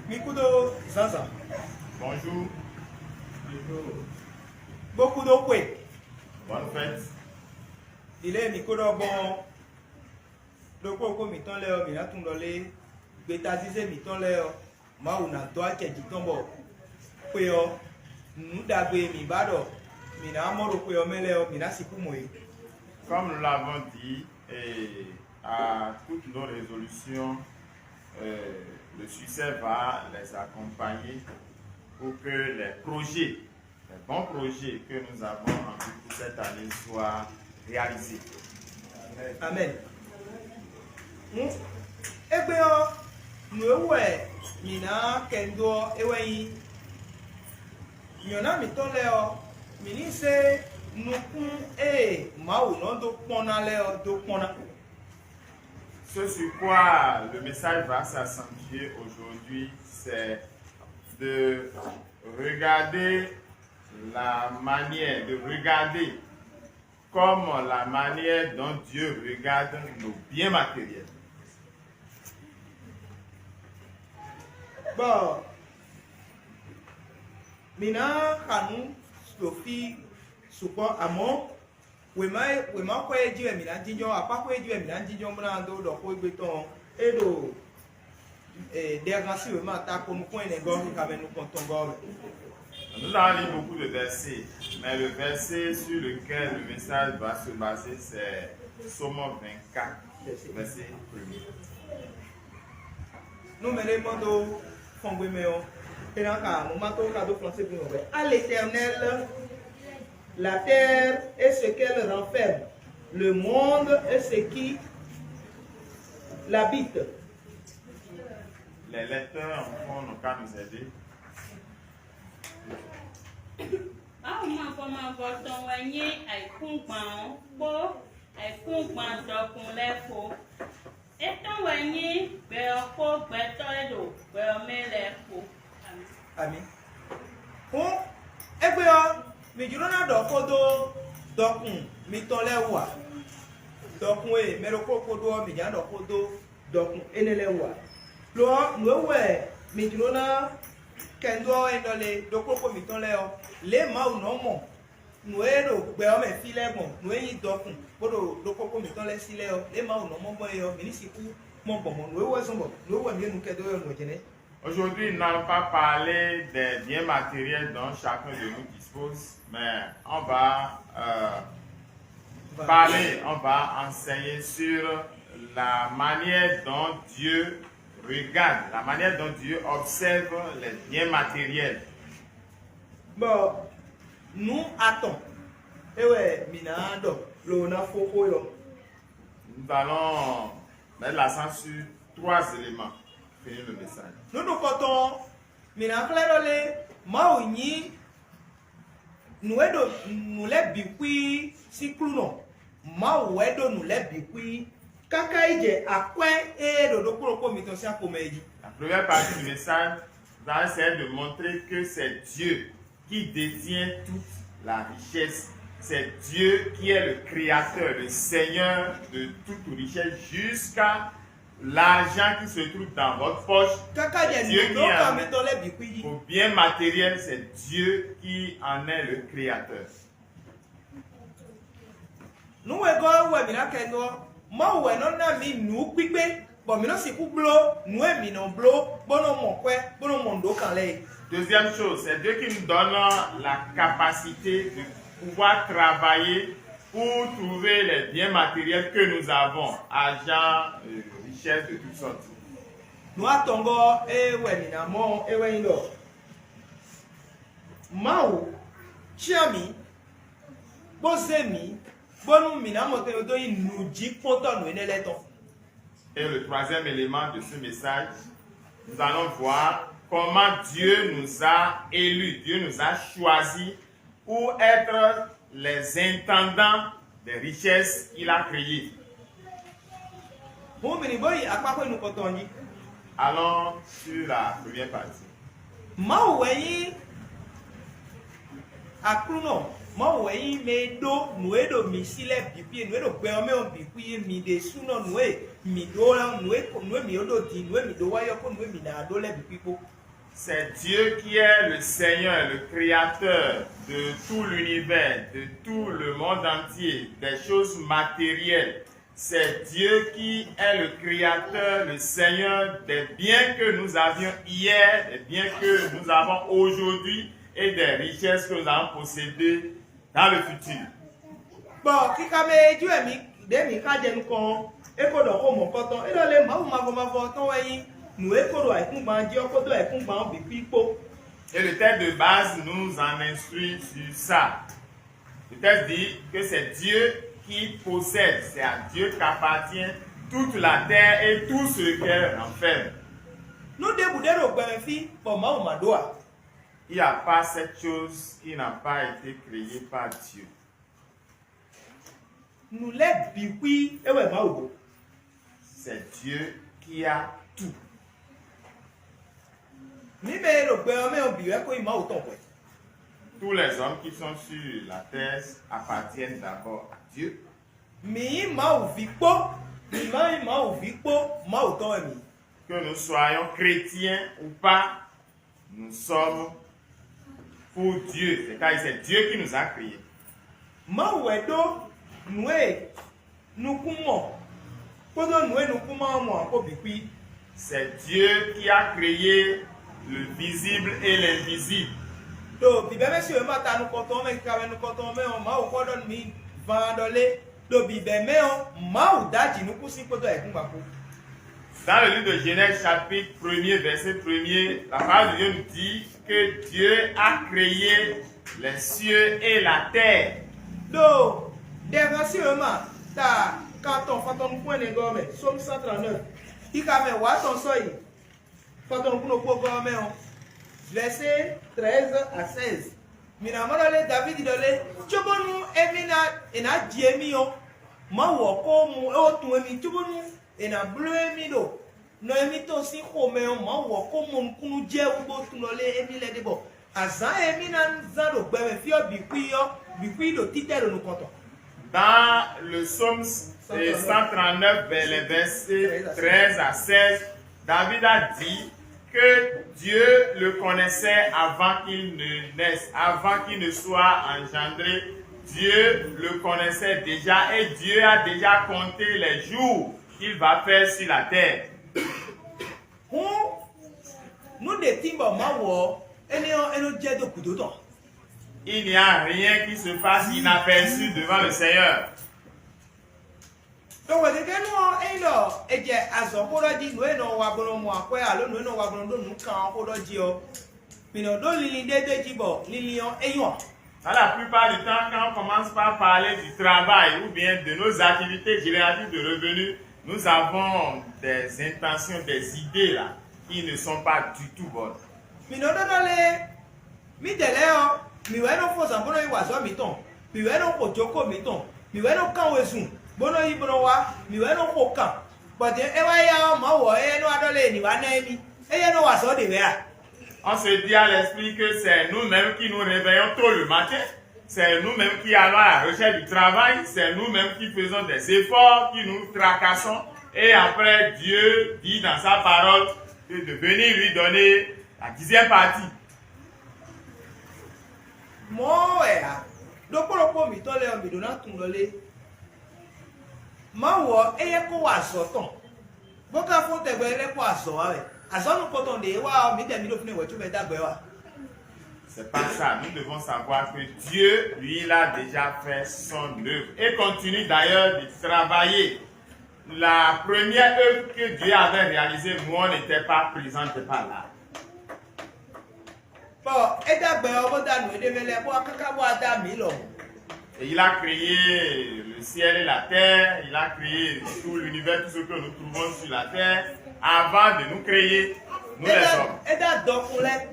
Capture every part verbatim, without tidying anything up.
Mi kúdó zǎnzǎn. Bonjour. Bó kúdó xwe. Bonne fête. Ilé mi kó ɖɔ gbɔn ɖokpó ɖokpó mǐtɔn lɛ́ɛ ɔ́, mǐ ná tunwun ɖɔ lé gbetazízé mǐtɔn lɛ́ɛ ɔ́, Mawu ná dó acɛ jǐ tɔn bɔ xwe ɔ́, nǔ ɖagbe e mǐ ba ɖɔ mǐ ná mɔ ɖo xwe ɔ́ mɛ lɛ́ɛ ɔ́, mǐ ná sixú mɔ yě. Comme nous l'avons dit, et à toutes nos résolutions, euh, le succès va les accompagner pour que les projets, les bons projets que nous avons en vue pour cette année soient réalisés. Amɛn. Hǔn, égbé ɔ́, nǔ e wú wɛ mǐ ná kɛ dó ɔ́, é wɛ nyí nyɔ̌ná mǐtɔn lɛ́ɛ ɔ́, mǐ ní zé nukún e Mawu nɔ dó kpɔ́n ná lɛ́ɛ ɔ́ dó kpɔ́n ná. Ce sur quoi le message va s'accentuer aujourd'hui, c'est de regarder la manière, de regarder comme la manière dont Dieu regarde nos biens matériels. Bɔ mǐ ná xa nǔ ɖo fí sukpɔ́, amɔ̌ wěma e wěma xwé e jí wɛ mǐ ná jínjɔ́n, akpáxwé e jí wɛ mǐ ná jínjɔ́n bó ná dó ɖɔ xó égbé tɔn ɔ́, é ɖo ɖɛhán sín wěma ta ko nukún ɛnɛgɔ́ xixa mɛ nukɔntɔngɔ́ ɔ́ mɛ. Nous allons lire beaucoup de versets, mais le verset sur lequel le message va se baser, c'est Psaume vingt-quatre, verset premier. Nú mɛɖé mɔ dó fɔngbe mɛ ɔ́, é ná xa mɔ̌matɔ́ ka dó flansé gbɔn wɛ. À l'Éternel, la terre et ce qu'elle renferme, le monde et ce qui l'habite. Les lecteurs en font n'ont qu'à nous aider. Mawu mavɔ mavɔ tɔn wɛ nyí ayǐkúngban ɔ́ kpó ayǐkúngban dɔkun lɛ́ɛ kpó. É tɔn wɛ nyí gbɛ ɔ́ kpó gbɛtɔ́ e ɖo gbɛ ɔ́ mɛ lɛ́ɛ kpó. Amǐ. Hǔn, égbé ɔ́, mǐ jló ná ɖɔ xó dó dɔkun mitɔn lɛ́ɛ wú ǎ. Dɔkun e mɛ ɖokpó ɖokpó ɖó ɔ́, mǐ jló ná ɖɔ xó dó dɔkun énɛ́ lɛ́ɛ wú ǎ. Lo ɔ́, nǔ e wú wɛ mǐ jló ná kɛ dó ɔ́ wɛ nyí ɖɔ lě ɖokpó ɖokpó mǐtɔn lɛ́ɛ ɔ́, lě e Mawu nɔ mɔ nǔ e ɖo gbɛ ɔ́ mɛ fí lɛ́ɛ gbɔn, nǔ e nyí dɔkun bó ɖo ɖokpó ɖokpó mǐtɔn lɛ́ɛ sí lɛ́ɛ ɔ́, lě e Mawu nɔ mɔ gbɔn é ɔ́, mǐ ní sixú mɔ gbɔn mɔ̌. Nǔ e wú wɛ zɔ́n bɔ nǔ e wú wɛ mǐ ɖe nu kɛ dó wɛ mɔ̌ jɛnɛ́. Aujourd'hui, nous n'allons pas parler des biens matériels dont chacun de nous dispose, mais on va euh, parler, on va enseigner sur la manière dont Dieu regarde, la manière dont Dieu observe les biens matériels. Bɔ nǔ atɔn é wɛ mǐ ná ɖɔ lo ná fó xó ɔ́. Nous allons mettre l'accent sur trois éléments. Finir le message. Nǔ nukɔntɔn ɔ́, mǐ ná xlɛ́ ɖɔ lé Mawu nyí nǔ e ɖo nǔ lɛ́ɛ bǐ xwíí sín Klúnɔ. Mawu wɛ ɖó nǔ lɛ́ɛ bǐ xwíí káká yi jɛ akwɛ́ e ɖo ɖokpó ɖokpó mitɔn sín axomɛ é jí. La première partie du message, nous allons essayer de montrer que c'est Dieu qui détient toute la richesse. C'est Dieu qui est le créateur, le Seigneur de toute richesse, jusqu'à l'argent qui se trouve dans votre poche. Káká jɛ Dieu qui nǔ a mɛ tɔn lɛ́ɛ bǐ xwí jí. Vos biens matériels, c'est Dieu qui en est le créateur. Nǔ wegɔ́ ɔ́ wɛ mǐ ná kɛ dó ɔ́, Mawu wɛ nɔ ná mǐ nǔ kpíkpé, bɔ mǐ nɔ sixú bló nǔ e mǐ nɔ bló, bó nɔ mɔ kwɛ́, bó nɔ mɔ nǔɖokan lɛ́ɛ é. Deuxième chose, c'est Dieu qui nous donne la capacité de pouvoir travailler pour trouver les biens matériels que nous avons, argent, euh, richesse de toutes sortes. Nǔ atɔngɔ́ e wɛ mǐ ná mɔ é wɛ nyí ɖɔ Mawu cyán mǐ, bó zé mǐ, bónú mǐ ná mɔ tɛn dó nyí nǔjíkpɔ́ntɔ́ nǔ énɛ́ lɛ́ɛ tɔn. Et le troisième élément de ce message, nous allons voir comment Dieu nous a élus, Dieu nous a choisis pour être les intendants des richesses qu'il a créées. Hǔn mǐ ní bó yi akpáxwé nukɔntɔn jí. Allons sur la première partie. Mawu wɛ nyí Aklúnɔ, Mawu wɛ nyí mɛ e ɖó nǔ e ɖo mǐ sí lɛ́ɛ bǐ xwíe, nǔ e ɖo gbɛ ɔ́ mɛ ɔ́ bǐ xwíe, mǐ ɖésúnɔ nǔ e mǐ ɖó ɔ́, nǔ e nǔ e mǐ ɖó ɖo din, nǔ e mǐ ɖó wá yi ɔ́ kpó nǔ e mǐ ná ɖó lɛ́ɛ bǐ xwí kpó. C'est Dieu qui est le Seigneur, le créateur de tout l'univers, de tout le monde entier, des choses matérielles. C'est Dieu qui est le créateur, le Seigneur des biens que nous avions hier, des biens que nous avons aujourd'hui et des richesses que nous allons posséder dans le futur. Bɔ xixa mɛ e jí wɛ mǐ ɖě mǐ xa jɛ nukɔn ɔ́, é ko ɖɔ xó mɔ̌kɔtɔn. É ɖɔ lě Mawu mavɔ mavɔ ɔ́ tɔn wɛ nyí nǔ e ko ɖo ayǐkúngban jí ɔ́ kpódó ayǐkúngban ɔ́ bǐ kpí kpó. Et le texte de base nous en instruit sur ça. Le texte dit que c'est Dieu qui possède, c'est à Dieu qu'appartient toute la terre et tout ce qu'elle renferme. Nú ɖěbǔ ɖé ɖo gbɛmɛ fí, bɔ Mawu ma ɖó ǎ. Il n'y a pas cette chose qui n'a pas été créée par Dieu. Nǔ lɛ́ɛ bǐ xwí é wɛ Mawu ɖó. C'est Dieu qui a tout. Mǐ mɛ e ɖo gbɛ ɔ́ mɛ ɔ́ bǐ wɛ ko nyí Mawu tɔn hwɛ. Tous les hommes qui sont sur la terre appartiennent d'abord à Dieu. Mǐ nyí Mawu ví kpó, mǐ ma nyí Mawu ví kpó, Mawu tɔn wɛ mǐ. Que nous soyons chrétiens ou pas, nous sommes pour Dieu. C'est-à-dire, c'est Dieu qui nous a créés. Mawu wɛ ɖó nǔ e nukún mɔ kpódó nǔ e nukún ma mɔ ǎ kpó bǐ xwí. C'est Dieu qui a créé le visible et l'invisible. Ɖo bǐbɛ́mɛ sín wěma ta nukɔntɔn mɛ, xixa mɛ nukɔntɔn mɛ ɔ́, Mawu xɔ ɖɔ nú mǐ van ɖɔ lé ɖo bǐbɛ́mɛ ɔ́, Mawu dó aji nukúnsin kpódó ayǐkúngban kpó. Dans le livre de Genèse, chapitre premier, verset premier, la parole de Dieu nous dit que Dieu a créé les cieux et la terre. Ɖo ɖɛhán sín wěma ta kantɔn fɔtɔn nukún ɛnɛ gɔ́ mɛ, Sómu cent trente-neuf, xixa mɛ wǎ tɔn sɔ́yi fɔtɔn nukún ɖokpó gɔ́ mɛ ɔ́, verset treize à seize. Mǐ ná mɔ ɖɔ lé Davídi ɖɔ lé, cóbónú émí ná è nǎ ji émí ɔ́, Mawu ɔ́ ko mɔ é wó tunwun émí, cóbónú è nǎ bló émí ɖo nɔ émítɔn sín xomɛ ɔ́, Mawu ɔ́ ko mɔ nukúnnú jɛ wú bó tunwun ɖɔ lé émí lɛ́ ɖe bɔ azǎn e émí ná zán ɖo gbɛmɛ fí ɔ́ bǐ xwí ɔ́, bǐ xwí ɖo títɛ́ ɖo nukɔn tɔn. Dans le psaume cent trente-neuf, vers les versets treize à seize, David a dit que Dieu le connaissait avant qu'il ne naisse, avant qu'il ne soit engendré. Dieu le connaissait déjà et Dieu a déjà compté les jours qu'il va faire sur la terre. Hǔn, nú ɖě tín bɔ Mawu ɔ́, énɛ́ ɔ́, é nɔ jɛ dó gǔdo tɔn. Il n'y a rien qui se passe inaperçu devant le Seigneur. Ɖo hwɛgegénu ɔ́, ényí ɖɔ è jɛ azɔ̌ xó ɖɔ jí, nǔ e è nɔ wa bó nɔ mɔ akwɛ́ alo nǔ e è nɔ wa bó nɔ ɖó nǔ kan ɔ́ xó ɖɔ jí ɔ́, mǐ nɔ ɖó linlin ɖé d'é jí bɔ linlin ɔ́ é nyɔ́ ǎ. Dans la plupart du temps, quand on commence par parler du travail ou bien de nos activités génératives de revenus, nous avons des intentions, des idées là, qui ne sont pas du tout bonnes. Mǐ nɔ ɖɔ ɖɔ lé, mǐdɛɛ lɛ́ɛ ɔ́, mǐ wɛ nɔ fɔ́n zǎn bó nɔ yi wa azɔ̌ mǐtɔn, mǐ wɛ nɔ xo jǒkó mǐtɔn, mǐ wɛ nɔ kán wezun bó nɔ yi bó nɔ wá, mǐ wɛ nɔ xo kan, bɔ din é wá yá ɔ́, Mawu ɔ́, éyɛ́ nɔ wá ɖɔ lé è nǐ wá ná émí, éyɛ́ nɔ wa azɔ̌ ɖě wɛ a? On se dit à l'esprit que c'est nous-mêmes qui nous réveillons tôt le matin, c'est nous-mêmes qui allons à la recherche du travail, c'est nous-mêmes qui faisons des efforts, qui nous tracassons, et après Dieu dit dans sa parole que de venir lui donner la dixième partie. Mɔ̌ wɛ ǎ, ɖokpó ɖokpó mǐtɔn lɛ́ɛ ɔ́, mǐ ɖó ná tunwun ɖɔ lé Mawu ɔ́, éyɛ́ ko wa azɔ̌ tɔn, bó ka fɔ́n tɛgbɛ lɛ́ kpó azɔ̌ wa wɛ. Azɔ̌ nukɔntɔn ɖě e wa ɔ́, mǐdɛɛ mǐ ɖo fínɛ́ wɛ̌ cóbɔ é dó agbɛ́ wa. C'est pas ça. Nous devons savoir que Dieu, lui, il a déjà fait son œuvre et continue d'ailleurs de travailler. La première œuvre que Dieu avait réalisée, nous, on n'était pas présents, on n'était pas là. Bɔ é dó agbɛ ɔ́, bó dó anu éɖée mɛ lɛ́ɛ, bó wá káká bó wá dó amǐ lɔmɔ̌. Et il a créé le ciel et la terre, il a créé tout l'univers, tout ce que nous trouvons sur la terre, avant de nous créer, nous les hommes. É dó adɔkun lɛ́ɛ.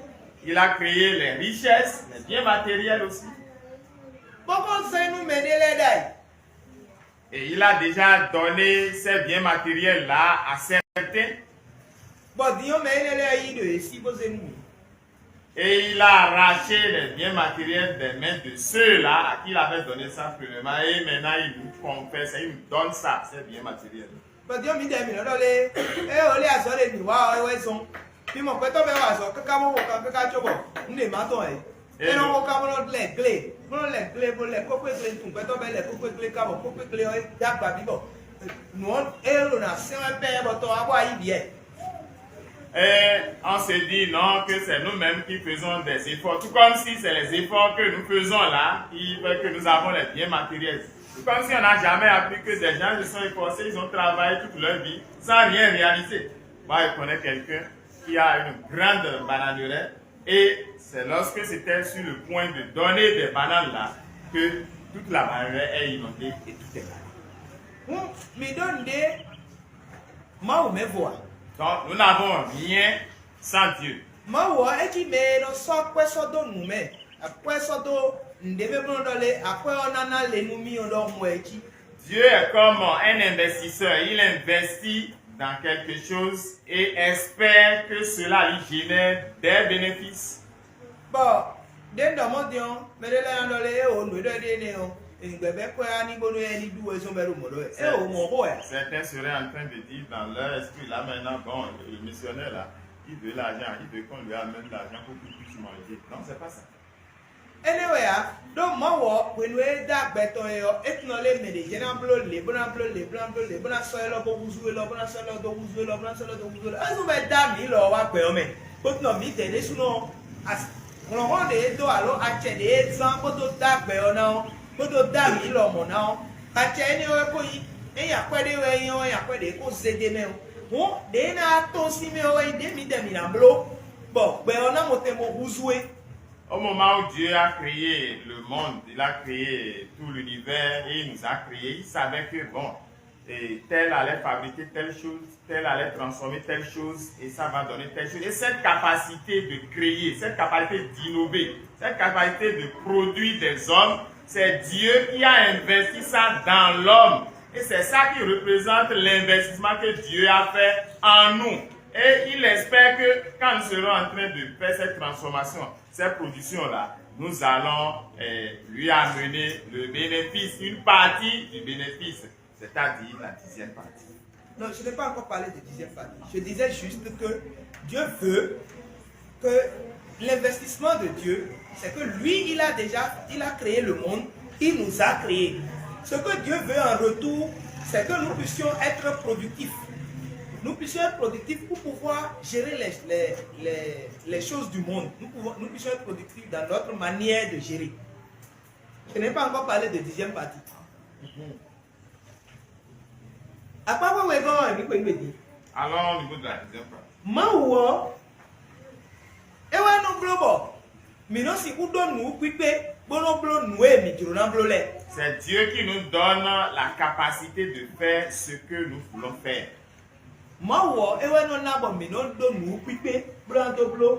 Il a créé les richesses, les biens matériels aussi. Bó kó zán nú mɛ ɖé lɛ́ɛ ɖ'ayǐ. Et il a déjà donné ces biens matériels-là à certains. Bɔ din ɔ́, mɛ énɛ́ lɛ́ɛ yí ɖo yě sí bó zé nú mǐ. Et il a arraché les biens matériels des mains de ceux-là à qui il avait donné ça premièrement. Et maintenant, il nous confesse, il nous donne ça, ces biens matériels. Bɔ din ɔ́, mǐdɛɛ mǐ nɔ ɖɔ lé, ée o lé azɔ̌ ɖe mǐ wa ɔ́, é wɛ zɔ́n. Mi mɔ gbɛtɔ́ bɛ́ wa azɔ̌ káká bó xo kan káká cóbɔ nǔ ɖě ma tɔn ɛ. É nɔ xo ká bó nɔ lɛ glé, bó nɔ lɛ glé, bó lɛ kókó glé nukún gbɛtɔ́ bɛ́ lɛ kókó glé ká bɔ kókó glé ɔ́ dó agba bí bɔ nǔ ɔ́ é ɖo ná sɛn wɛ pɛ́ bɔ tɔ wá bɔ ayí bǐ ɛ. Et on se dit non que c'est nous-mêmes qui faisons des efforts, tout comme si c'est les efforts que nous faisons là qui fait que nous avons les biens matériels. Tout comme si on n'a jamais appris que des gens se sont efforcés, ils ont travaillé toute leur vie sans rien réaliser. Moi, je connais quelqu'un qui a une grande bananeraie et c'est lorsque c'était sur le point de donner des bananes là que toute la bananeraie est inondée et tout est parti. Hǔn mi ɖó nǔɖé Mawu mɛ vo ǎ. Donc, nous n'avons rien sans Dieu. Mawu ɔ́, é cí mɛ e nɔ sɔ́ akwɛ́ sɔ́ dó nǔ mɛ, akwɛ́ sɔ́ dó nǔɖé mɛ bó nɔ ɖɔ lé, akwɛ́ ɔ́ ná ná le nú mì ɔ́ ɖɔhun wɛ é cí. Dieu est comme un investisseur. Il investit dans quelque chose et espère que cela lui génère des bénéfices. Bɔ ɖěe un ɖɔ mɔ̌ din ɔ́, mɛɖé lɛ́ɛ nɔ ɖɔ lé, éeǒ, nǔ e ɖɔ é ɖe énɛ́ ɔ́, è nǐ gbɛ́ bɛ́ kwɛ́ wá n'i bónú é ní ɖú wezɔ́ bɔ é ɖo mɔ̌ ɖɔ wɛ. Éeǒ, mɔ̌ xó wɛ. Certains seraient en train de dire dans leur esprit là maintenant, bon, le missionnaire là, il veut l'argent, il veut qu'on lui amène l'argent pour qu'il puisse manger. Non, c'est pas ça. Énɛ́ wɛ ǎ, ɖó Mawu ɔ́, hwenu e é dó agbɛ tɔn é ɔ́, é tunɔ lé mɛ ɖě jɛ́n ná bló lě bó ná bló lě bó ná bló lě bó ná sɔ́ élɔ́ bó húzú élɔ́ bó ná sɔ́ élɔ́ dó húzú élɔ́ bó ná sɔ́ élɔ́ dó húzú élɔ́. É zɔ́n bɔ é dó amǐ lɔ ɔ́ wá gbɛ ɔ́ mɛ, bó tunɔ mǐdɛɛ ɖésúnɔ ɔ́, hlɔ̌nhlɔ́n ɖě e dó alǒ acɛ ɖě e zán bó dó dó agbɛ ɔ́ ná ɔ́, bó dó dó amǐ lɔmɔ̌ ná ɔ́, acɛ énɛ́ ɔ́ wɛ ko nyí. Ényí akwɛ́ ɖé wɛ é nyí ɔ́, é nyí akwɛ́ ɖě e ko zé ɖ'é mɛ ɔ́, hǔn ɖě e ná tɔ́n sín mɛ ɔ́ wɛ nyí ɖě mǐdɛɛ mǐ ná bló, bɔ gbɛ ɔ́ ná mɔ tɛn bó húzú é. Au moment où Dieu a créé le monde, il a créé tout l'univers et il nous a créé, il savait que, bon, et tel allait fabriquer telle chose, tel allait transformer telle chose, et ça va donner telle chose. Et cette capacité de créer, cette capacité d'innover, cette capacité de produire des hommes, c'est Dieu qui a investi ça dans l'homme. Et c'est ça qui représente l'investissement que Dieu a fait en nous. Et il espère que quand nous serons en train de faire cette transformation, cette production-là, nous allons eh, lui amener le bénéfice, une partie du bénéfice, c'est-à-dire la dixième partie. Non, je n'ai pas encore parlé de dixième partie. Je disais juste que Dieu veut que l'investissement de Dieu, c'est que lui, il a déjà, il a créé le monde, il nous a créés. Ce que Dieu veut en retour, c'est que nous puissions être productifs. Nous puissions être productifs pour pouvoir gérer les, les, les, les choses du monde. Nous, pouvons, nous puissions être productifs dans notre manière de gérer. Je n'ai pas encore parlé de dixième partie. Akpákpá wegɔ́ ɔ́, mǐ kpé gbé din. Alors, au niveau de la dixième partie. Mawu ɔ́, é wɛ nɔ bló bɔ mǐ nɔ sixú ɖó nǔ kpíkpé bó nɔ bló nǔ e mǐ jló ná bló lɛ́ɛ. C'est Dieu qui nous donne la capacité de faire ce que nous voulons faire. Mawu ɔ́, é wɛ nɔ ná bɔ mǐ nɔ ɖó nǔ kpíkpé bó ná dó bló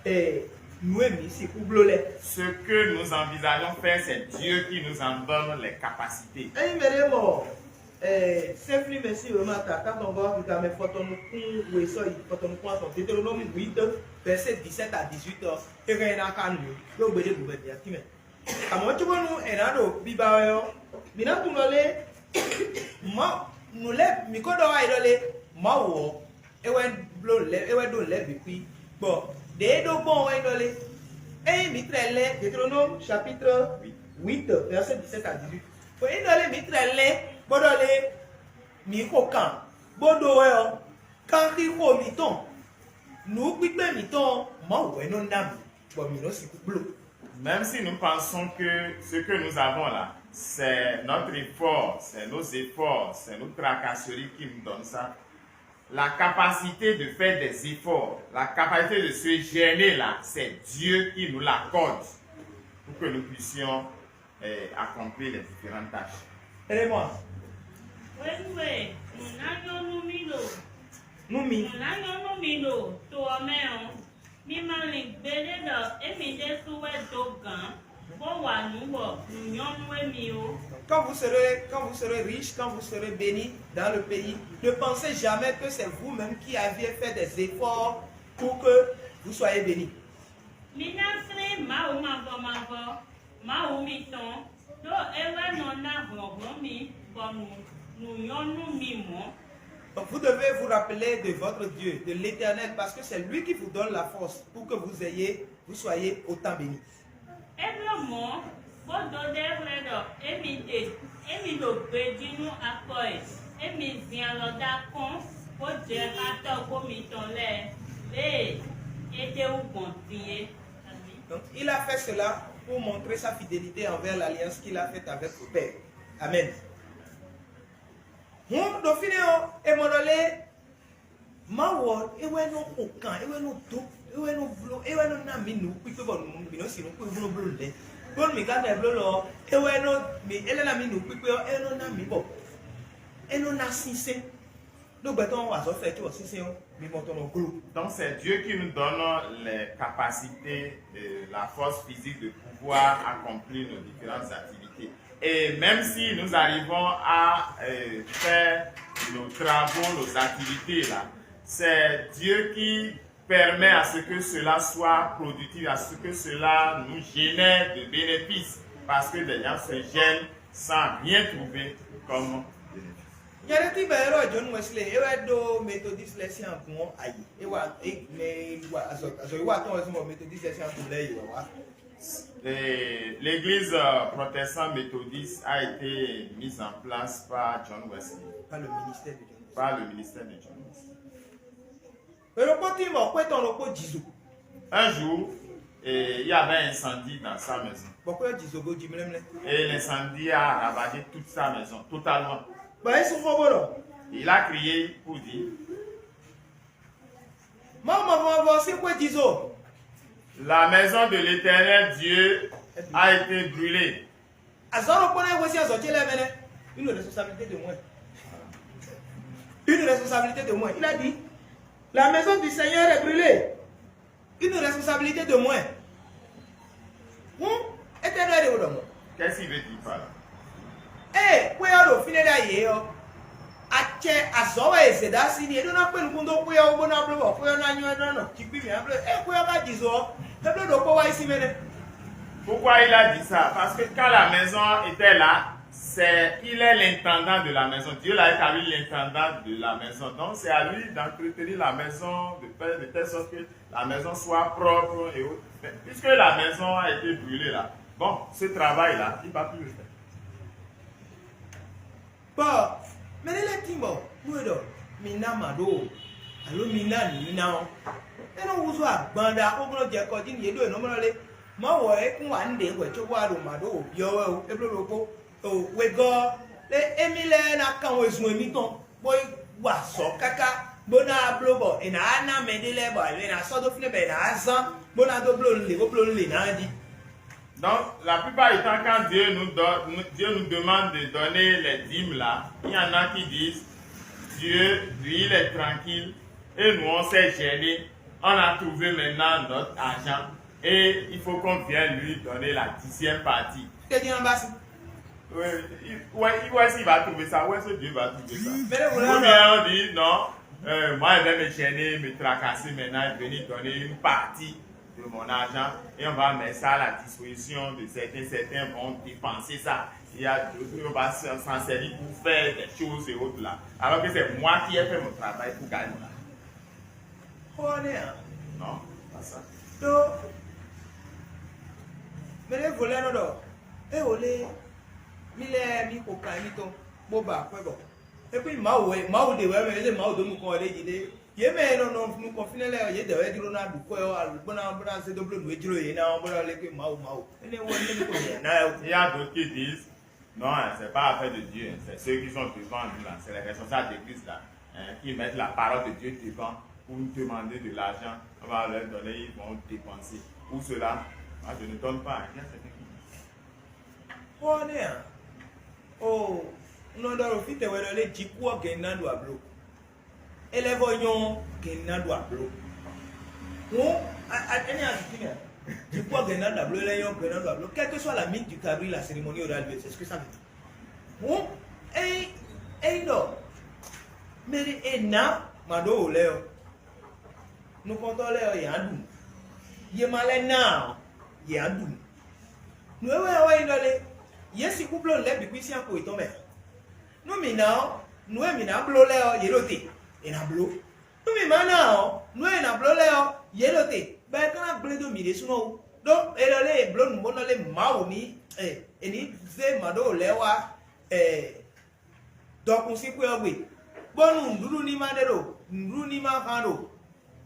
nǔ e mǐ sixú bló lɛ́ɛ. Ce que nous envisageons faire, c'est Dieu qui nous en donne les capacités. Ényí mɛɖé mɔ sɛ́nflí mɛ sín wěma ta tántɔngɔ́ gamɛ fɔtɔnukún we sɔ́yi fɔtɔnukún atɔn Deutéronome huit, verset dix-sept à dix-huit ɔ́, é hɛn ná xá nǔ ɖó gbeɖé bǔ mɛ bǐ atínmɛ. Amɔ̌ cóbónú è nǎ ɖo biba wɛ ɔ́, mǐ ná tunwun ɖɔ lé Mawu nǔ lɛ́ɛ mǐ ko ɖɔ wá yi ɖɔ lé Mawu ɔ́, é wɛ bló nǔ lɛ́ɛ é wɛ ɖó nǔ lɛ́ɛ bǐ xwí, bɔ ɖě e ɖó gbɔn ɔ́ wɛ nyí ɖɔ lé. Ényí mǐ tlɛ lɛ́ Deutéronome chapitre huit verset dix-sept à dix-huit, bɔ é ɖɔ lé mǐ tlɛ lɛ́ bó ɖɔ lé mǐ xo kan bó ɖó wɛ ɔ́, kanxixo mǐtɔn, nǔ kpíkpé mǐtɔn ɔ́, Mawu wɛ nɔ ná mǐ, bɔ mǐ nɔ sixú bló. Même si nous pensons que ce que nous avons là, c'est notre effort, c'est nos efforts, c'est nos tracasseries qui nous donnent ça, la capacité de faire des efforts, la capacité de se gêner là, c'est Dieu qui nous l'accorde pour que nous puissions eh, accomplir les différentes tâches. Élément. Hwenu e nǔ ná nyɔ́ nú mì ɖo nú mi nǔ ná nyɔ́ nú mì ɖo to ɔ́ mɛ ɔ́, mi ma lin gbeɖé ɖɔ émí ɖésú wɛ dó gǎn, bó wa nǔ bɔ nǔ nyɔ́ nú émí ó. Quand vous serez, quand vous serez riche, quand vous serez béni dans le pays, ne pensez jamais que c'est vous-même qui aviez fait des efforts pour que vous soyez béni. Mi ná flín Mawu mavɔ mavɔ, Mawu mitɔn, ɖó é wɛ nɔ ná hlɔ̌nhlɔ́n mi bɔ nǔ nǔ nyɔ́ nú mi mɔ̌. Donc vous devez vous rappeler de votre Dieu, de l'Éternel, parce que c'est lui qui vous donne la force pour que vous ayez, vous soyez autant bénis. É bló mɔ̌, bó dó ɖɛxlɛ́ ɖɔ émí ɖe, émí ɖo gbejí nú akɔ e, émí zin alɔ dó akɔ́n, bó jɛ xá tɔ́gbó mitɔn lɛ́ɛ, lě e é ɖe wú gbɔn din é. Donc il a fait cela pour montrer sa fidélité envers l'alliance qu'il a faite avec le Père. Amen. Hǔn ɖo fínɛ́ ɔ́, è mɔ ɖɔ lé Mawu ɔ́, é wɛ nɔ xo kan, é wɛ nɔ dó, é wɛ nɔ bló, é wɛ nɔ ná mǐ nǔkpíkpé bɔ mǐ nɔ sin nǔkpíkpé bó nɔ bló nǔɖé. Bónú mǐ ka mɛ bló lɔ ɔ́, é wɛ nɔ mǐ é lɛ́ ná mǐ nǔkpíkpé ɔ́, é nɔ ná mǐ bɔ é nɔ ná sínsɛ́n. Ɖó gbɛtɔ́ ɔ́ wa azɔ̌ fɛ cóbɔ sínsɛ́n ɔ́, mimɔ tɔn nɔ gló. Donc c'est Dieu qui nous donne les capacités et la force physique de pouvoir accomplir nos différentes activités. Et même si nous arrivons à euh, faire nos travaux, nos activités là, c'est Dieu qui permet à ce que cela soit productif, à ce que cela nous génère de bénéfices. Parce que des gens se gênent sans rien trouver comme bénéfice. Nyɛ ɖe tí bɛ Erɔ́ɔ Jɔ̌nu Wɛslé é wɛ ɖó Metodis lɛ́ɛ sín agun ɔ́ ayi. É wa é mɛ wa azɔ azɔ yi wa tɔn wɛ zɔn bɔ Metodis lɛ́ɛ sín agun lɛ́ɛ yi wɛ wá. Et l'église euh, protestante méthodiste a été mise en place par John Wesley, Pas le ministère de John. Par le ministère de John Wesley. È ɖokpó tín bɔ xwé tɔn ɖokpó jizo. Un jour, et il y avait un incendie dans sa maison. Bɔ xwé ɔ́ jizo go ji mlɛ́mlɛ́. Et l'incendie a ravagé toute sa maison, totalement. Bɔ é sú xó bó ɖɔ. Il a crié pour dire, Mawu mavɔmavɔ sín xwé jizo. La maison de l'Éternel Dieu a été brûlée. Azɔ̌ ɖokpó nɛ́ hwesí azɔ̌ ce lɛ́ɛ mɛ nɛ́. Une responsabilité de moins. Une responsabilité de moins. Il a dit, la maison du Seigneur est brûlée. Une responsabilité de moins. Hum, étɛ́ nɔ é ɖe wò ɖɔ mɔ̌. Qu'est-ce qu'il veut dire par là? Ee xwé ɔ́ ɖo fínɛ́ ɖ'ayǐ é ɔ́, acɛ azɔ̌ wɛ è zě dó así n'i é ɖó ná kpé nukún dó xwé ɔ́ wú bó ná bló bɔ xwé ɔ́ ná nyɔ́ é nɔ nɔ jikpí mǐ ná bló é xwé ɔ́ ká ji zo ɔ́, é bló ɖokpó wá yi sín mɛ nɛ́. Pourquoi il a dit ça? Parce que quand la maison était là, c'est il est l'intendant de la maison. Dieu l'a établi l'intendant de la maison. Donc c'est à lui d'entretenir la maison, de faire de telle sorte que la maison soit propre et autres. Mais puisque la maison a été brûlée là, bon, ce travail-là, il ne va plus le faire. Bɔ mɛ ɖé lɛ́ɛ tín bɔ nú è ɖɔ mi ná mǎ ɖó o, alo mi ná nǔ ná ɔ́, é nɔ húzú agban ɖaxó bó nɔ jɛ kɔ jí nú yě ɖo è nɔ mɔ lé. Mawu ɔ́, é kún wa nǔɖé hwɛ̌ cóbó wá ɖo mǎ ɖó o byɔ́ wɛ o, é bló ɖokpó. Wegɔ́ ɔ́, lé émí lɛ́ɛ ná kan wezun émítɔn, bó yi wa azɔ̌ káká, bó ná bló bɔ è nǎ ná mɛɖé lɛ́ɛ bɔ è nǎ sɔ́ dó fínɛ́ bɔ è nǎ zán, bó ná dó bló nǔ lě, bó bló nǔ lě ná jí. Donc, la plupart du temps, quand Dieu nous, donne, Dieu nous demande de donner les dîmes là, il y en a qui disent, Dieu, lui, il est tranquille, et nous, on s'est gênés, on a trouvé maintenant notre argent, et il faut qu'on vienne lui donner la dixième partie. Kedi ɔ́ bá sí. Oui, il, ouais, il, ouais, s'il va trouver ça, où est-ce que Dieu va trouver ça? Mɛ ɖé wòlé Ou ɔ́ bien on dit, non, euh, moi je vais me gêner, me tracasser maintenant et venir donner une partie de mon argent et on va mettre ça à la disposition de certains, certains vont dépenser ça. Il y a d'autres, on va s'en servir pour faire des choses et autres là. Alors que c'est moi qui ai fait mon travail pour gagner mon argent. Xó ɔ́ nɛ́ ǎ. Non, pas ça. Ɖó mɛ ɖěvo lɛ́ɛ nɔ ɖɔ, é wǒ lé, mí lɛ́ɛ mí xo kan émítɔn, bó ba akwɛ́ bɔ. É kún nyí Mawu wɛ, Mawu ɖě wɛ mɛ, é lé Mawu dó nukɔn wɛ ɖé jí ɖé. Yě mɛ e nɔ nɔ nukɔn fínɛ́ lɛ́ɛ ɔ́, yě dɛ̌ wɛ jló ná ɖu kwɛ́ ɔ́, alo bó ná bó ná zé dó bló nǔ e jló yě ná ɔ́, bó ná lɛ́ kpé Mawu Mawu. Énɛ́ wú ɔ́, nú mí ko nyɛ ná ɛ wú. Il y a d'autres qui disent, non, hein, c'est pas affaire de Dieu, hein, c'est ceux qui sont devant nous là, c'est les responsables d'église là, hein, qui mettent la parole de Dieu devant pour nous demander de l'argent. On va leur donner, ils vont dépenser. Ou cela, moi je ne donne pas, hein. Il y a certains qui disent. Xó ɔ́ nɛ́ ǎ. Oo, un nɔ ɖɔ ɖo fí tɛnmɛ ɖɔ lé jǐkú ɔ́ gɛ̌n ná ɖo abló. É lɛ́ vɔ nyɔ́ gɛ̌n ná ɖo abló. Hǔn, a- a- énɛ́ a zǐkí mɛ ǎ. Jǐkú ɔ́ gɛ̌n ná ɖo abló, é lɛ́ nyɔ́ gɛ̌n ná ɖo abló. Quelle que soit la minute du calendrier, la cérémonie aura lieu. C'est ce que ça veut dire. Hǔn, ényí ényí ɖɔ mɛ ɖé è nǎ mǎ ɖó wǒ lɛ́ɛ ɔ́, nukɔntɔ́ lɛ́ɛ ɔ́, yě á ɖu nǔ. Yě ma lɛ́ ná ǎ ɔ́, yě á ɖu nǔ. Nǔ e wɛ ɔ́ wɛ nyí ɖɔ lé, yě sixú bló nǔ lɛ́ɛ bǐ kún sín akpo yětɔn mɛ ǎ. Nú mǐ ná ɔ́, nǔ e mǐ ná bló lɛ́ɛ ɔ́, yě ɖo te. è nǎ bló. Nú mǐ ma ná ɔ́, nǔ e è nǎ bló lɛ́ɛ ɔ́, yě ɖo te, bɔ é ka ná gblé dó mǐ ɖésúnɔ wú. Ɖó è nɔ lé è blǒ nǔ bó nɔ lé Mawu ní è è ní zé mǎɖówǒ lɛ́ɛ wá dɔkun sín xwé ɔ́ gbe, bónú nǔɖuɖu ní ma ɖe ɖo nǔɖuɖu ní ma hán ɖo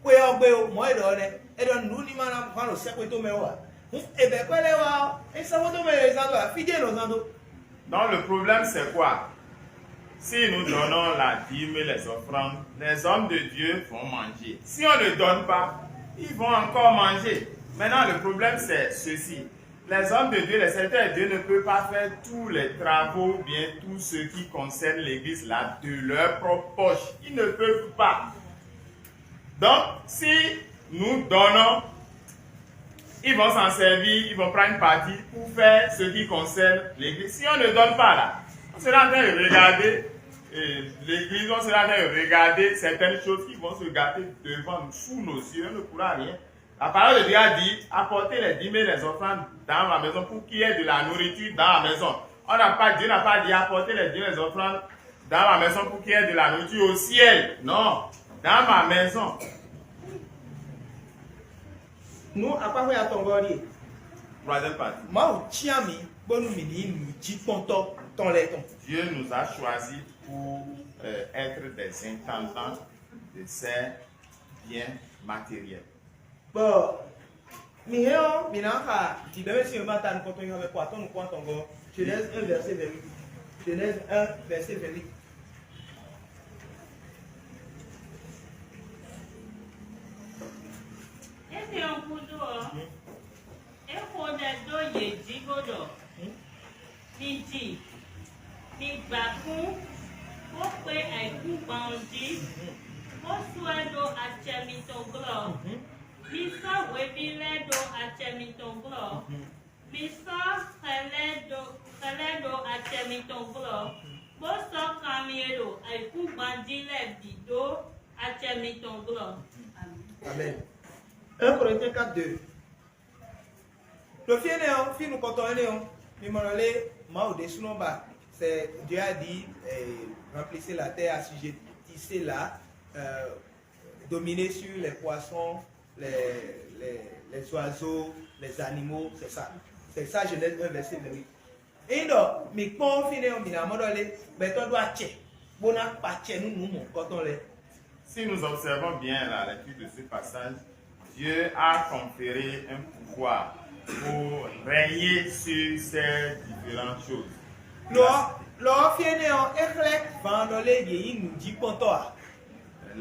xwé ɔ́ gbe ó. Mɔ̌ è ɖɔ ɔ́ nɛ́. È ɖɔ nǔɖuɖu ní ma ná hán ɖo sɛ́xwé tɔn mɛ ó ǎ. Hǔn è bɛ̌ kwɛ́ lɛ́ɛ wá ɔ́, é sɛ́xwé tɔn mɛ è zán dó ǎ, fí jɛ́n è nɔ zán dó. Donc le problème c'est quoi? Si nous donnons la dîme et les offrandes, les hommes de Dieu vont manger. Si on ne donne pas, ils vont encore manger. Maintenant, le problème c'est ceci. Les hommes de Dieu, les serviteurs de Dieu ne peuvent pas faire tous les travaux ou bien tout ce qui concerne l'église là de leur propre poche. Ils ne peuvent pas. Donc, si nous donnons, ils vont s'en servir, ils vont prendre une partie pour faire ce qui concerne l'église. Si on ne donne pas là, on sera en train de regarder euh, l'église, on sera en train de regarder certaines choses qui vont se gâter devant nous, sous nos yeux, on ne pourra rien. La parole de Dieu a dit, apportez les dîmes et les offrandes dans ma maison pour qu'il y ait de la nourriture dans la maison. On n'a pas, Dieu n'a pas dit, apportez les dîmes et les offrandes dans ma maison pour qu'il y ait de la nourriture au ciel. Non, dans ma maison. Nú akpáxwé atɔngɔ́ ɔ́ ɖíe. Troisième partie. Mawu cyán mǐ bónú mǐ ní nyí nǔjíkpɔ́ntɔ́ tɔn lɛ́ɛ tɔn. Dieu nous a choisis pour euh, être des intendants de ces biens matériels. Bɔ mǐ hɛn ɔ́, mǐ ná xa vǐɖɔ́mɛsin e ma ta nukɔntɔn nyi xɔmɛ kɔ atɔ́ nukún atɔngɔ́. Genèse un verset vingt-huit. Genèse un verset vingt-huit. Énɛ́ ɔ́ gúdo ɔ́, é xo ɖɛ dó yě jí bó ɖɔ: Mi ji, mi gbǎ kún, bó kpé ayǐkúngban ɔ́ jí, bó sú ɛ ɖó acɛ mitɔn glɔ́. Mi sɔ́ hweví lɛ́ɛ ɖó acɛ mitɔn glɔ́. Mi sɔ́ xɛ lɛ́ɛ ɖó xɛ lɛ́ɛ ɖó acɛ mitɔn glɔ́, bó sɔ́ kanlin e ɖo ayǐkúngban jí lɛ́ɛ bǐ ɖó acɛ mitɔn glɔ́. Amen. Un Corinthiens quatre deux. Ɖo fí énɛ́ ɔ́, fí nukɔntɔn énɛ́ ɔ́, mi mɔ nɔ lé Mawu ɖésúnɔ ba, c'est Dieu a dit, eh, remplissez la terre, assujettissez-la, euh, dominez sur les poissons, les, les, les oiseaux, les animaux, c'est ça. C'est ça, Genèse un verset vingt-huit. Ényí ɖɔ mǐ kpɔ́n fínɛ́ ɔ́, mǐ ná mɔ ɖɔ lé gbɛtɔ́ ɖó acɛ, bó ná kpa acɛ nú nǔ mɔ̌hunkɔtɔn lɛ́ɛ. Si nous observons bien la lecture de ce passage, Dieu a conféré un pouvoir pour régner sur ces différentes choses. Lɔ lɔ ɔ́ fí énɛ́ ɔ́, é xlɛ́ van ɖɔ lé yě nyí nǔjíkpɔ́ntɔ́ ǎ.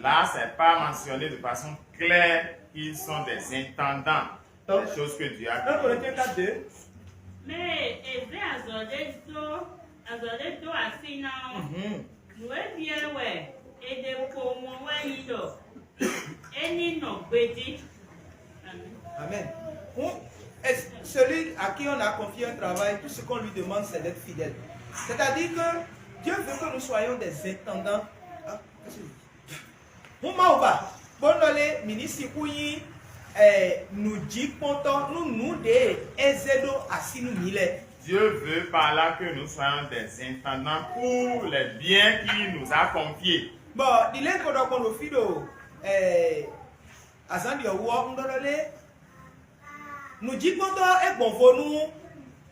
Là, c'est pas mentionné de façon claire qu'ils sont des intendants des choses que Dieu a créées. Un Corinthiens quatre deux. Mɛ e è zě azɔ̌ ɖé dó azɔ̌ ɖé dó así ná ɔ́, nǔ e byɔ́ ɛ wɛ è ɖe kpowun ɔ́ wɛ nyí ɖɔ é ní nɔ gbejí. Amen. Hǔn, celui à qui on a confié un travail, tout ce qu'on lui demande, c'est d'être fidèle. C'est-à-dire que Dieu veut que nous soyons des intendants. Ah, Hǔn Mawu ba, bó nɔ lé mǐ ní sixú nyí nǔjíkpɔ́ntɔ́ nú nǔ ɖě e é zé ɖó así nú mǐ lɛ́ɛ. Dieu veut par là que nous soyons des intendants pour les biens qu'il nous a confiés. Bɔ ɖi lɛ́ɛ ko ɖɔ gbɔn ɖo fí ɖo azǎn ɖi ɔ́ wú ɔ́, un ɖɔ ɖɔ lé nǔjíkpɔ́ntɔ́ é gbɔn vo nú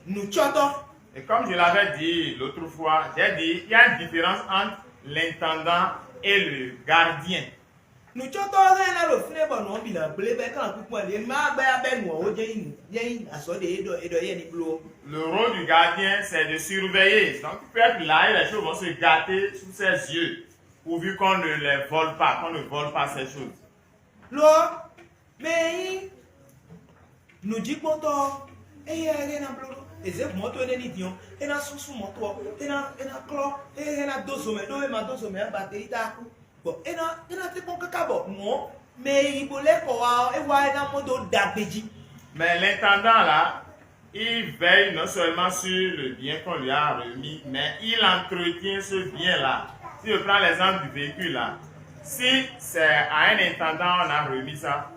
nǔcɔ́tɔ́. Et comme je l'avais dit l'autre fois, j'ai dit, il y a une différence entre l'intendant et le gardien. Nǔcɔ́tɔ́ ɔ́ hɛn ná ɖo fínɛ́ bɔ nǔ ɔ́ bǐ ná gblé bɔ é ka nɔ kúkú ɛ ɖě má bɛ́ abɛ́ nǔ ɔ́ wó jɛ nyí nǔ yɛ nyí azɔ̌ ɖě é ɖɔ é ɖɔ yɛ ní bló ɔ́. Le rôle du gardien, c'est de surveiller. Donc, il peut être là et les choses vont se gâter sous ses yeux, pourvu qu'on ne les vole pas, qu'on ne vole pas ces choses. Lo ɔ́, mɛ e nyí nǔjíkpɔ́ntɔ́ ɔ́, éyɛ́ é ná bló ɖó è zě mɔ̌to énɛ́ ní din ɔ́, é ná súnsún mɔ̌to ɔ́, é ná é ná klɔ́, é é ná dó zo mɛ ɖó é ma dó zo mɛ ǎ, bateli tá kú. Bɔ é ná é ná tɛ́nkpɔ́n káká bɔ nǔ ɔ́, mɛ e yi bo lɛ́ kɔ wá ɔ́, é wá é ná mɔ dó ɖagbe jí. Mais l'intendant là, il veille non seulement sur le bien qu'on lui a remis, mais il entretient ce bien-là. Si je prends l'exemple du véhicule là, si c'est à un intendant on a remis ça,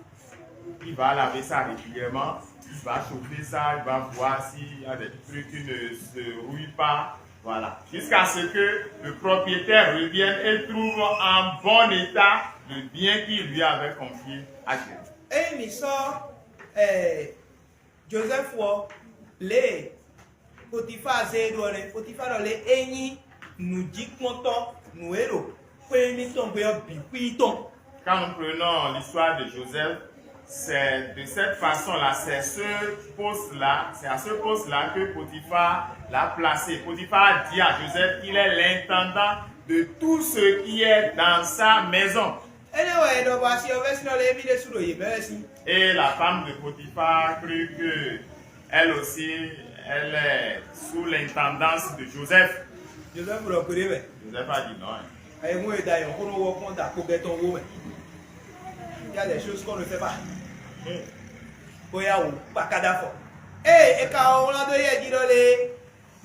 il va laver ça régulièrement, il va chauffer ça, il va voir s'il y a des trucs qui ne se rouillent pas, Voilà. Jusqu'à ce que le propriétaire revienne et trouve en bon état le bien qu'il lui avait confié à gérer. Ényí mǐ sɔ́ eh, Jozɛ́fu ɔ́, lě e Potifáa zé e ɖó ɔ́ nɛ́. Potifáa ɖɔ lě e é nyí nǔjíkpɔ́ntɔ́ nǔ e ɖo xwé émítɔn gbe ɔ́ bǐ xwí tɔn. Quand nous prenons l'histoire de Joseph, c'est de cette façon-là, c'est ce poste-là, c'est à ce poste-là que Potiphar l'a placé. Potiphar a dit à Joseph qu'il est l'intendant de tout ce qui est dans sa maison. Énɛ́ wɛ è nɔ bɔ asi ɔ́ vɛ́ sín ɔ́ lé émí ɖésú ɖo yě mɛ wɛ sín. Et la femme de Potiphar crut que elle aussi, elle est sous l'intendance de Joseph. Joseph ɖɔ kpeɖé mɛ. Joseph a dit non, hein. Ayé mú e da yɔn kó nɔ wɔ kpɔn da kpó gɛtɔn wó mɛ. Il y a des choses qu'on ne fait pas. Bóyá wò kpakada fɔ. Ée é ka wɔ wlán dó yɛ jí ɖɔ lé.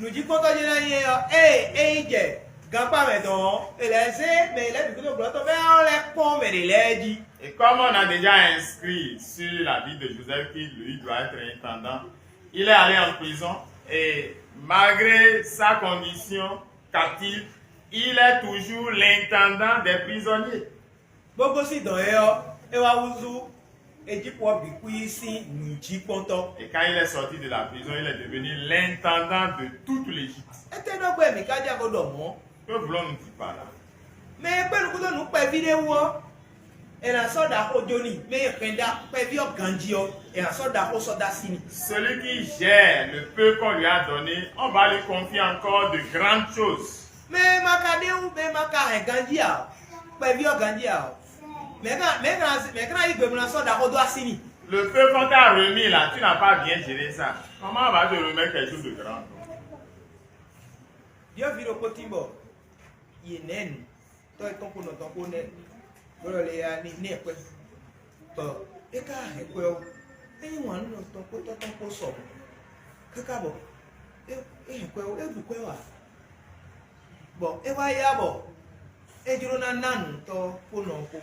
Nǔjíkpɔ́ntɔ́ ce ná nyí é ɔ́, ée é yi jɛ gankpá mɛ dɔn ɔ́, è lɛ́ zé mɛ e lɛ́ bǐ kúdó glɔ́ tɔn bɔ é ɔ́ lɛ́ kpɔ́n mɛ ɖě lɛ́ɛ jí. Et comme on a déjà inscrit sur la vie de Joseph qu'il lui doit être intendant, il est allé en prison et malgré sa condition captive, il est toujours l'intendant des prisonniers. Bó gosín dɔ̌n é ɔ́, é wá húzú Ejípu ɔ́ bǐ xwí sín nǔjíkpɔ́ntɔ́. Et quand il est sorti de la prison, il est devenu l'intendant de toute l'Égypte. Étɛ́ ɖɔ gbɛ́ mǐ ká jɛ xó ɖɔ mɔ̌? Que voulons-nous dire par là? Mɛ e kpé nukúnnú nǔ kpɛví ɖé wú ɔ́, è nǎ sɔ́ ɖaxó jó n'i. Mɛ e hɛn ɖa kpɛví ɔ́ ganjí ɔ́, è nǎ sɔ́ ɖaxó sɔ́ dó así n'i. Celui qui gère le peu qu'on lui a donné, on va lui confier encore de grandes choses. Mɛ e ma ka ɖe wú, mɛ e ma ka hɛn ganjí ǎ, kpɛví ɔ́ ganjí ǎ, mɛ ka mɛ ka mɛ ka yí gbe bó ná sɔ́ ɖaxó dó así n'i. Le peu qu'on t'a remis là, tu n'as pas bien géré ça. Comment on va te remettre quelque chose de grand? Ɖyɔ̌vǐ ɖokpó tín bɔ yě nɛ̌ nǔ, tɔ́ yětɔn kpó nɔ tɔn kpó nɛ́, bó ɖɔ lě ya ní nɛ́ kwɛ́. Bɔ é ka hɛn kwɛ́ ɔ́, é yí wǎn nú nɔ tɔn kpó tɔ́ tɔn kpó sɔ mɔ̌. Káká bɔ é é hɛn kwɛ́ ɔ́, é ɖu kwɛ́ ɔ́ ǎ. Bɔ é wá yá bɔ é jló ná ná nǔ tɔ́ kpó nɔ kpó,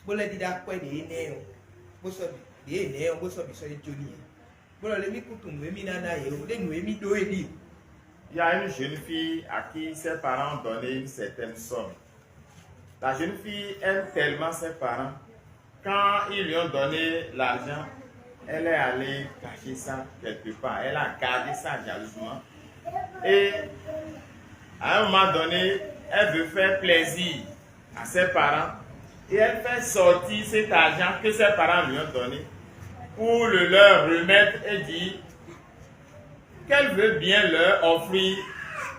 bó lɛ́ ɖíɖá kwɛ́ ɖě énɛ́ ɔ́, bó sɔ́ bǐ ɖě énɛ́ ɔ́, bó sɔ́ bǐ sɔ́ yi jó n'i. Bó ɖɔ lě mí kútu nǔ e mí ná ná yě ó, ɖé nǔ e mí ɖó é ɖíe. Il y a une jeune fille à qui ses parents ont donné une certaine somme. La jeune fille aime tellement ses parents. Quand ils lui ont donné l'argent, elle est allée cacher ça quelque part. Elle a gardé ça jalousement. Et à un moment donné, elle veut faire plaisir à ses parents et elle fait sortir cet argent que ses parents lui ont donné pour le leur remettre et dire qu'elle veut bien leur offrir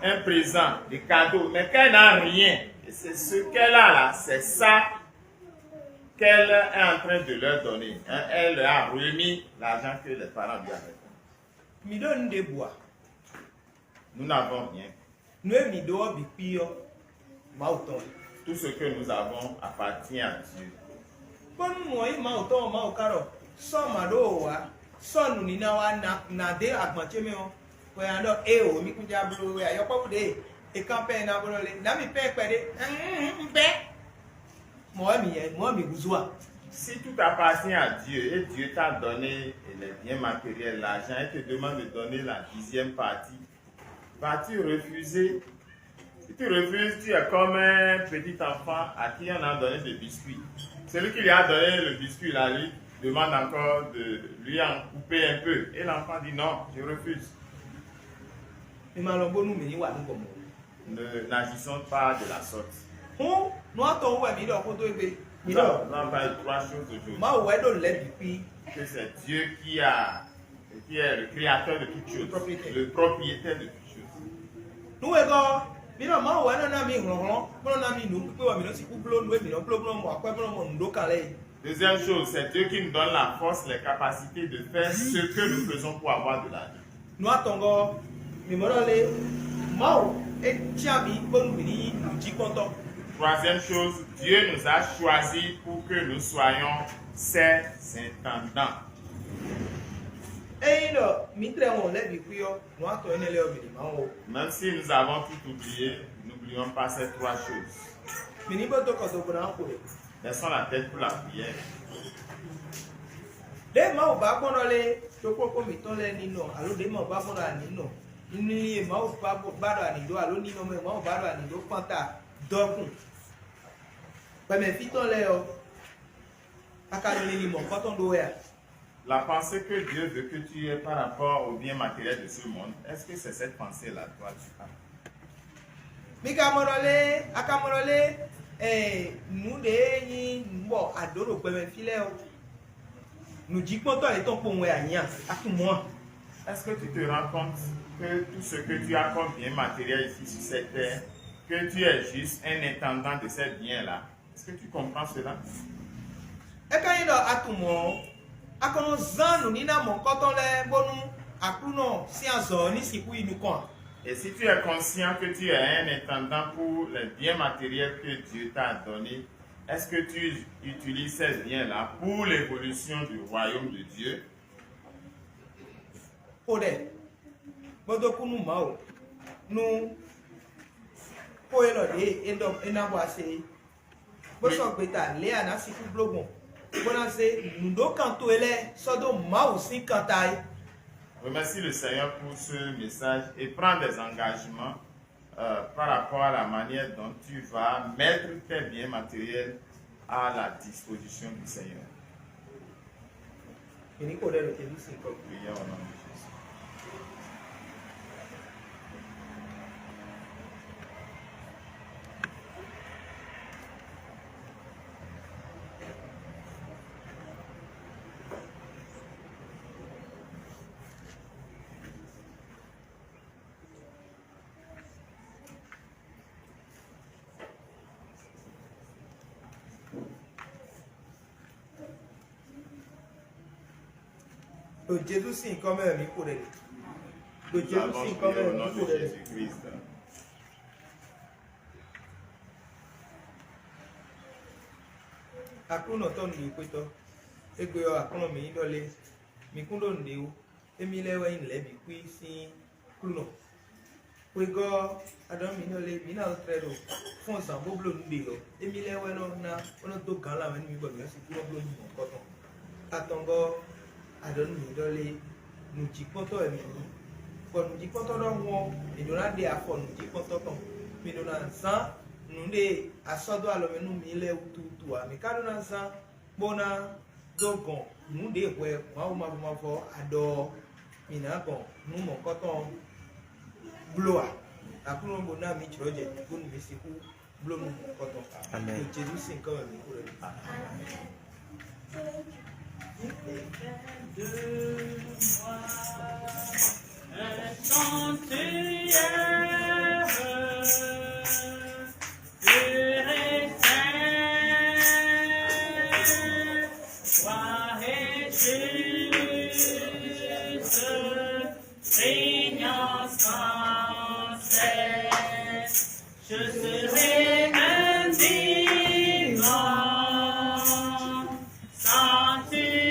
un présent, des cadeaux, mais qu'elle n'a rien. Et c'est ce qu'elle a là, c'est ça qu'elle est en train de leur donner. Hein. Elle leur a remis l'argent que les parents lui avaient donné. Mǐ ɖo nǔ ɖěbǔ ǎ. Nous n'avons rien. Nǔ e mǐ ɖó ɔ́ bǐ kpí ɔ́, Mawu tɔn wɛ. Tout ce que nous avons appartient à Dieu. Bónú nǔ ɔ́ nyí Mawu tɔn ɔ́, Mawu ka ɖɔ: Sɔ́ mǎ ɖó wǒ wá, sɔ́ nǔníná wá ná, ná dé agban ce mɛ ɔ́, hwɛ ná ɖɔ: Éeǒ, mí kún já bló we ǎ. Yɔkpɔ́vú ɖě e kan pɛn ná bó nɔ lé, nǎ mì pɛn kpɛɖé. Un bɛ́. Mɔ̌ wɛ mǐ nyɛ, mɔ̌ wɛ mǐ húzú a? Si tout appartient à Dieu et Dieu t'a donné les biens matériels, l'argent, et te demande de donner la dixième partie, vas-tu refuser? Si tu refuses, tu es comme un petit enfant à qui on a donné des biscuits. Celui qui lui a donné le biscuit là, lui, demande encore de lui en couper un peu. Et l'enfant dit non, je refuse. Mi ma lɔn bónú mǐ ní wa nú gbɔmɔ. Ne, n'agissons pas de la sorte. Hǔn, nú atɔn wú wɛ mǐ ɖɔ xó dó égbe. Nous allons parler de trois choses aujourd'hui. Mawu wɛ ɖo lɛ̌ bǐ kpí. Que c'est Dieu qui a, qui est le créateur de toutes choses, le propriétaire de toutes choses. Nú wegɔ́, mǐ ɖɔ Mawu wɛ nɔ ná mǐ hlɔ̌nhlɔ́n, bó nɔ ná mǐ nǔ kpíkpé bɔ mǐ nɔ sixú bló nǔ e mǐ nɔ bló bó nɔ mɔ akwɛ́ bó nɔ mɔ nǔ ɖó kan lɛ́ɛ é. Deuxième chose, c'est Dieu qui nous donne la force, les capacités de faire ce que nous faisons pour avoir de la vie. Nǔ atɔngɔ́, mǐ mɔ ɖɔ lé, Mawu é cyán mǐ bónú mǐ ní nyí nǔjíkpɔ́ntɔ́. Troisième chose, Dieu nous a choisis pour que nous soyons ses intendants. Ényí ɖɔ mǐ tlɛ wɔn lɛ́ bǐ xwí ɔ́, nǔ atɔn énɛ́ lɛ́ɛ ɔ́ mǐ ní ma wɔn ó. Même si nous avons tout oublié, n'oublions pas ces trois choses. Mǐ ní bó dó kɔ do bó ná xo ɖe. Baissons la tête pour la prière. Ɖěe Mawu ba gbɔn ɖɔ lé, toxóxó mǐtɔn lɛ́ɛ ní nɔ, alo ɖěe Mawu ba gbɔn ɖɔ a ní nɔ, Nú e Mawu ba ɖo anǐ ɖó alo ninɔmɛ e Mawu ba ɖo anǐ ɖó kpanta dɔkun. Gbɛmɛfí tɔn lɛ́ɛ ɔ́, a ka nɔ lili mɔ̌hunkɔtɔn ɖó wɛ a? La pensée que Dieu veut que tu aies par rapport aux biens matériels de ce monde, est-ce que c'est cette pensée-là, toi, tu as? Mi ka mɔ ɖɔ lé, a ka mɔ ɖɔ lé, eh, nǔ ɖě nyí nǔ bɔ a ɖǒ ɖo gbɛmɛ fí lɛ́ɛ ɔ́, nǔjíkpɔ́ntɔ́ yětɔn kpowun wɛ a nyí a? A tunwun mɔ̌ a? Est-ce que tu te rends compte que tout ce que tu as comme bien matériel ici sur cette terre, que tu es juste un intendant de ces biens-là? Est-ce que tu comprends cela? É ka nyí ɖɔ a tunwun mɔ̌ ɔ́, a ko nɔ zán nǔníná mɔ̌hunkɔtɔn lɛ́ɛ bónú Aklúnɔ sín azɔ̌ ɔ́ ní sixú yi nukɔn a? Et si tu es conscient que tu es un intendant pour les biens matériels que Dieu t'a donnés, est-ce que tu utilises ces biens-là pour l'évolution du royaume de Dieu? Xo ɖɛ bó dó kú nú Mawu nú xó élɔ́ ɖě é ɖɔ é ná bɔ ase é, bó sɔ́ gbeta lě a nǎ sixú bló gbɔn, bó ná zé nǔɖókan towe lɛ́ɛ sɔ́ dó Mawu sín kanta é. Remercie le Seigneur pour ce message et prends des engagements euh, par rapport à la manière dont tu vas mettre tes biens matériels à la disposition du Seigneur. Mǐ ní xo ɖɛ ɖo Jezu sín kɔ. Prions au nom de Jésus. Ɖo Jezu sín nyǐkɔ mɛ wɛ mǐ xo ɖɛ ɖe. Ɖo Jezu sín nyǐkɔ mɛ wɛ mǐ xo ɖɛ ɖe. Aklúnɔ tɔn nǔɖiɖikpétɔ́, égbé ɔ́ Aklúnɔ mǐ nyí ɖɔ lé, mǐ kún ɖó nǔɖé ó, émí lɛ́ɛ wɛ nyí nǔ lɛ́ɛ bǐ xwí sín Aklúnɔ. Xwegɔ́ ɔ́, a ɖɔ nú mǐ ɖɔ lé, mǐ ná nɔ tlɛ ɖo fɔ́n zǎn bó bló nǔɖé ɔ́, émí lɛ́ɛ wɛ nɔ ná bó nɔ dó gǎn lanmɛ nú mǐ bɔ mǐ ná sixú nɔ bló nǔ mɔ̌hunkɔtɔn. Atɔngɔ́ ɔ́, a ɖɔ nú mǐ ɖɔ lé, nǔjíkpɔ́ntɔ́ wɛ mǐ nyí, bɔ nǔjíkpɔ́ntɔ́ ɖɔhun ɔ́, mǐ ɖó ná ɖe afɔ nǔjíkpɔ́ntɔ́ tɔn, mǐ ɖó ná zán nǔɖé a sɔ́ dó alɔ mɛ nú mǐ lɛ́ɛ wútu wútu ǎ. Mǐ ka ɖó ná zán bó ná dó gɔn nǔ ɖě hwɛ Mawu mavɔ mavɔ a ɖɔ ɔ́, mǐ ná gɔn nǔ mɔ̌hunkɔtɔn ɔ́ bló ǎ. Aklúnɔ bo ná mǐ jlɔ́jɛ bónú mǐ sixú bló nǔ mɔ̌hunkɔtɔn. Amɛn. Ɖo Jezu sín nyǐkɔ mɛ mǐ xo ɖɛ. Pur et saint, droit et juste, régnant sans cesse. Je serai un vivant sanctuaire.